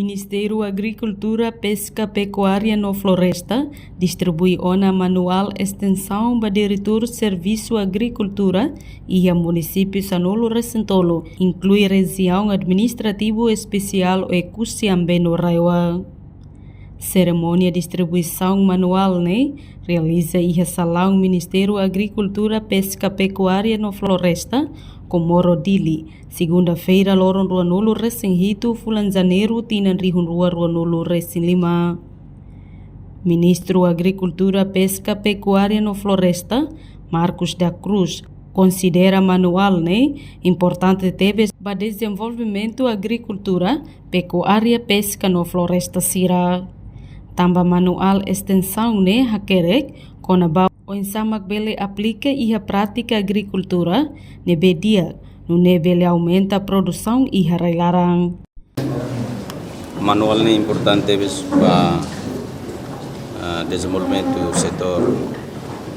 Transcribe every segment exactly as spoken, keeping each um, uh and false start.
Ministériu Agrikultura, Peska, Pekuária no Floresta distribui ona manuál estensaun ba diretór Servisu Agrikultura iha munisípiu sanulu-resin-tolu, inklui Rejiaun Administrativu Espesiál Oekusi Ambeno RAEOA. Serimónia distribuisaun manuál ne'e realiza iha salaun Ministériu Agrikultura, Peska, Pekuária no Floresta, Comoro, Dili, segunda-feira, loron ruanulu-resin-hitu fulan Janeiru, tinan rihun rua ruanulu-resin-lima. Ministru Agrikultura, Peska, Pekuária no Floresta, Marcos da Cruz, konsidera manuál ne'e importante tebes ba dezenvolvimentu agrikultura, pekuária, peska no floresta sira. Tanba manuál estensaun ne'e hakerek kona-ba oinsá mak bele aplika iha prátika agrikultura ne'ebé di'ak, nune'e bele aumenta produsaun iha rai-laran. Manuál ne'e importante tebes ba, ah, dezenvolvimentu setór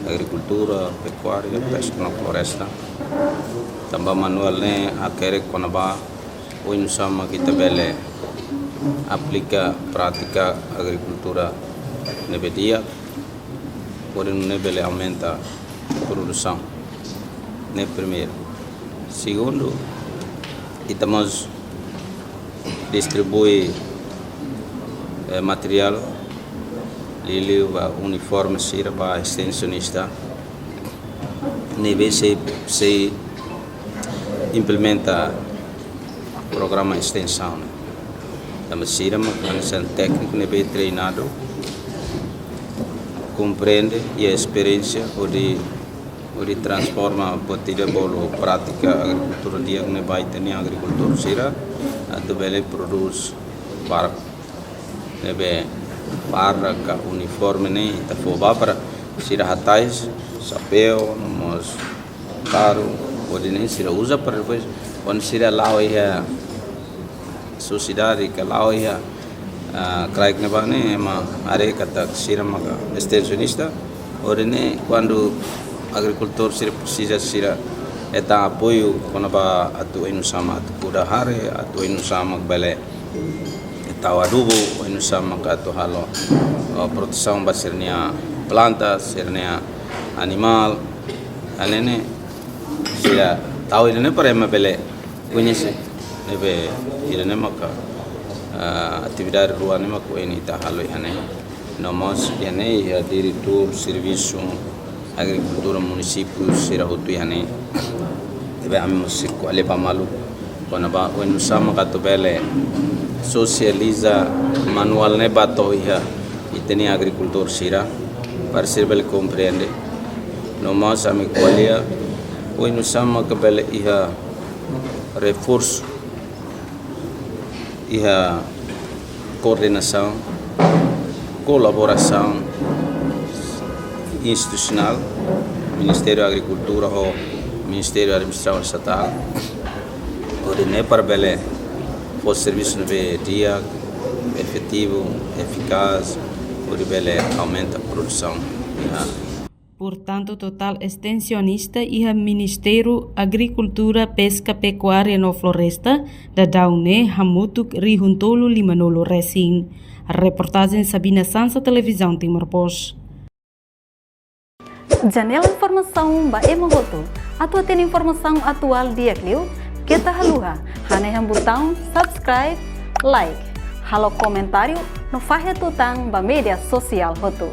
agrikultura, pekuária, peska no floresta. Tanba manuál ne'e hakerek kona-ba oinsá mak ita bele aplika prátika agrikultura ne'ebé di'ak, hodi nune'e bele aumenta produsaun. Ne'e primeiru. Segundu, ita mós distribui, eh, materiál, liuliu ba uniforme sira ba estensionista ne'ebé sei, sei implementa programa estensaun. Tanba sira mak hanesan tékniku ne'ebé treinadu, komprende iha esperiénsia hodi, hodi transforma buat ida bolu prátika agrikultura di'ak ne'e ba ita-nia agrikultór sira atu bele prodús barak. Ne'ebé farda ka uniforme ne'e ita fó ba para sira hatais, xapeu, no mós karu, hodi nune'e sira uza para depois, kuandu sira la'o iha sosiedade ka la'o iha, ah, kraik ne'ebá ne'e, ema haree katak sira maka estensionista, hodi nune'e kuandu agrikultór sira presiza, sira hetan apoiu kona-ba atu oinsá mak atu kuda hare, atu oinsá mak bele tau adubu, oinsá mak atu halo, eh, protesaun ba sira-nia planta, sira-nia animál. Hanesan ne'e, sira tau ida-ne'e para ema bele koñese. Ne'ebé ida-ne'e maka, eh, atividade rua ne'e mak ohin ita halo iha ne'e. No mós iha ne'e iha diretór servisu agrikultura munisípiu sira hotu iha ne'e. Ne'ebé ami mós sei ko'alia ba malu kona-ba oinsá mak atu bele sosializa manuál ne'e ba to'o iha ita-nia agrikultór sira, para sira bele komprende. No mós ami ko'alia oinsá mak bele iha reforsu iha koordenasaun, kolaborasaun institusionál, Ministériu Agrikultura ho Ministériu Administrasaun Estatál, hodi nune'e para bele fó servisu ne'ebé di'ak, efetivu, efikás, hodi bele aumenta produsaun. Ya. Portantu, totál estensionista iha Ministériu Agrikultura, Peska, Pekuária no Floresta daudaun ne'e hamutuk rihun tolu limanulu resin. Reportajen Sabina Sansa, Televizaun Timor Post. Janela informasaun ba ema hotu. Atu hatene informasaun atuál di'ak liu, keta haluha hanehan butaun subscribe, like, halo komentáriu no fahe tutan ba média sosiál hotu.